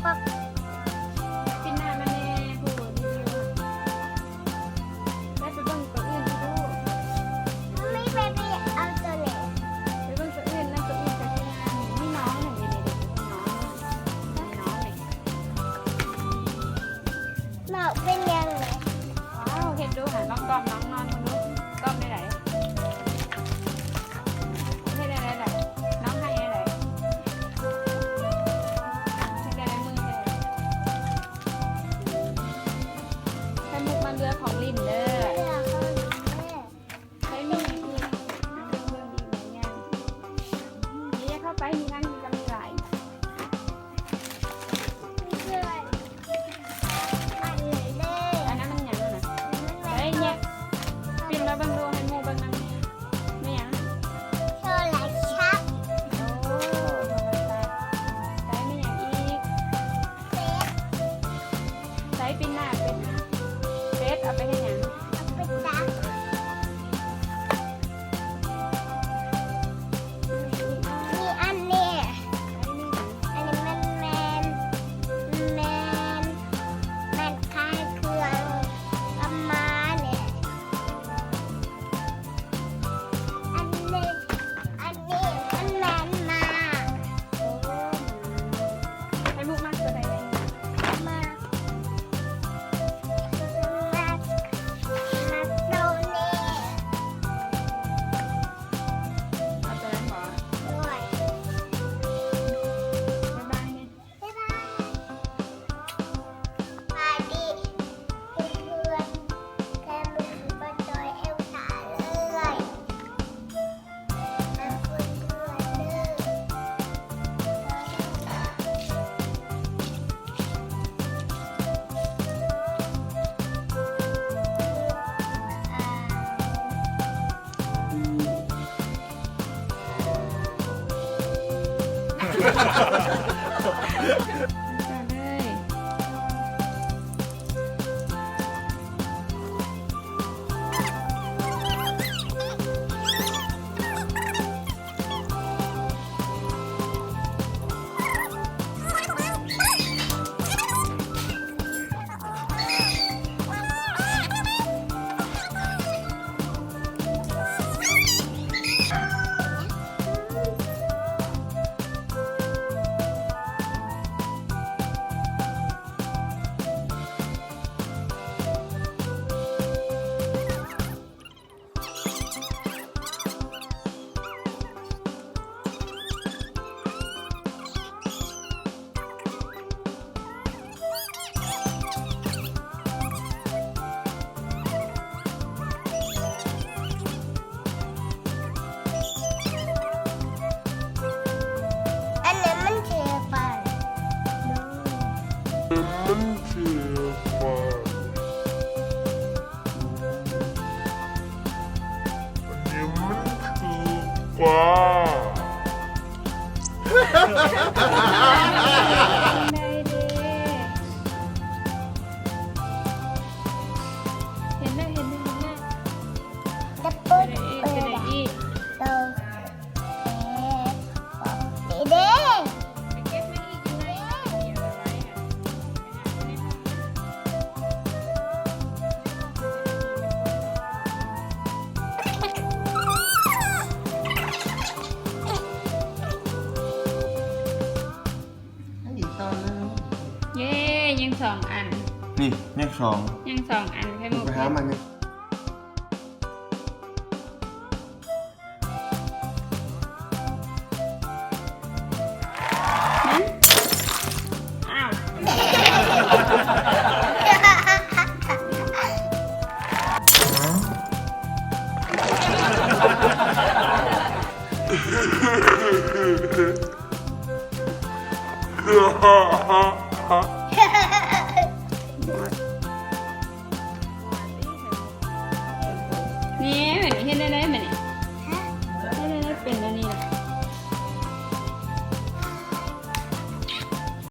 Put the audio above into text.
ປັບ ປິ່ນໜ້າມາແດ່ ຜູ້ຣີວິວ ໄປ ໄປເບິ່ງໂຕອື່ນອີກດູ. ມັນມີເບບີ ເອົາໂຕນີ້ ໄປເບິ່ງໂຕອື່ນ ນັ້ນໂຕອື່ນກະຊິງາມ ມີນ້ອງນີ້ ນີ້ ນີ້ ນີ້ ນ້ອງ ນ້ອງນີ້ ນ້ອງເປັນຫຍັງນີ້? ວ້າວ ເຮັດດູຫັ້ນ ລອງກ້ອມນ້ອງນອນເບິ່ງດູ ກ້ອມແນວໃດ? ເຮັດແນວໃດລະ? ນ້ອງໄຫ້ແນວໃດ? ເຮັດແນວໃດ? ມືເຮັດແນວໃດ? ໄຂ່ມຸກມາເລືອກຂອງຫຼິ້ນເດີ ເລືອກຂອງຫຼິ້ນເດີ. ໃຊ້ມີດນີ້ ເບິ່ງໆ ນີ້ ນີ້ເຂົ້າໄປ ມີນັ້ນ ມີກະມີຫຼາຍ. ອັນນີ້ເດ້ ອັນນັ້ນມັນຫຍັງຫັ້ນນະ? ໃຊ້ແຍກ ປິ່ນມາເບິ່ງດູ ໃຫ້ໝູ່ເບິ່ງນຳ. ແມ່ນຫຍັງ? ໂທລະສັບ. ໂອ້ ໂທລະສັບ. ໃຊ້ແມ່ນຫຍັງອີກ? ເຟດ. ໃຊ້ປິ່ນໜ້າເຟດນະ. ເຟດເອົາໄປເຮັດຫຍັງ? ເອົາໄປຕັດ. ມີອັນນີ້ ອັນນີ້ມັນແມ່ນ ແມ່ນ ແມ່ນຂາຍເຄື່ອງກັບໝານີ້ ອັນນີ້ ອັນນີ້ມັນແມ່ນໝາ. ໂອ້ ໄຂ່ມຸກມັກໂຕໃດແດ່? ມັກ ມັກ ມັກໂຕນີ້. ເອົາໂຕນັ້ນບໍ? ໂດຍ. ບາຍບາຍແນ່. ບາຍບາຍ. ສະບາຍດີເພື່ອນໆ ແຕ່ມື້ນີ້ບໍ່ຈ່ອຍເອວຕາເລີຍ. ອັນນັ້ນມັນຄືປາ. ອັນນັ້ນມັນຄືປາ. ອັນນີ້ມັນຄືປາ. ເຫັນແລ້ວ ເຫັນແລ້ວ ເຫັນແລ້ວ. ດັບເບິນ ເອີ ເປັນໄດອີກ? ໂຕ ເອີ ນີ້ເດ້. ເຢ້ ຍັງສອງອັນ. ນີ້ ຍັງສອງ ຍັງສອງອັນ. ໄຂ່ມຸກ ໄປຫາໃໝ່. ອ້າວ ນີ້ ເຫັນແນວໃດ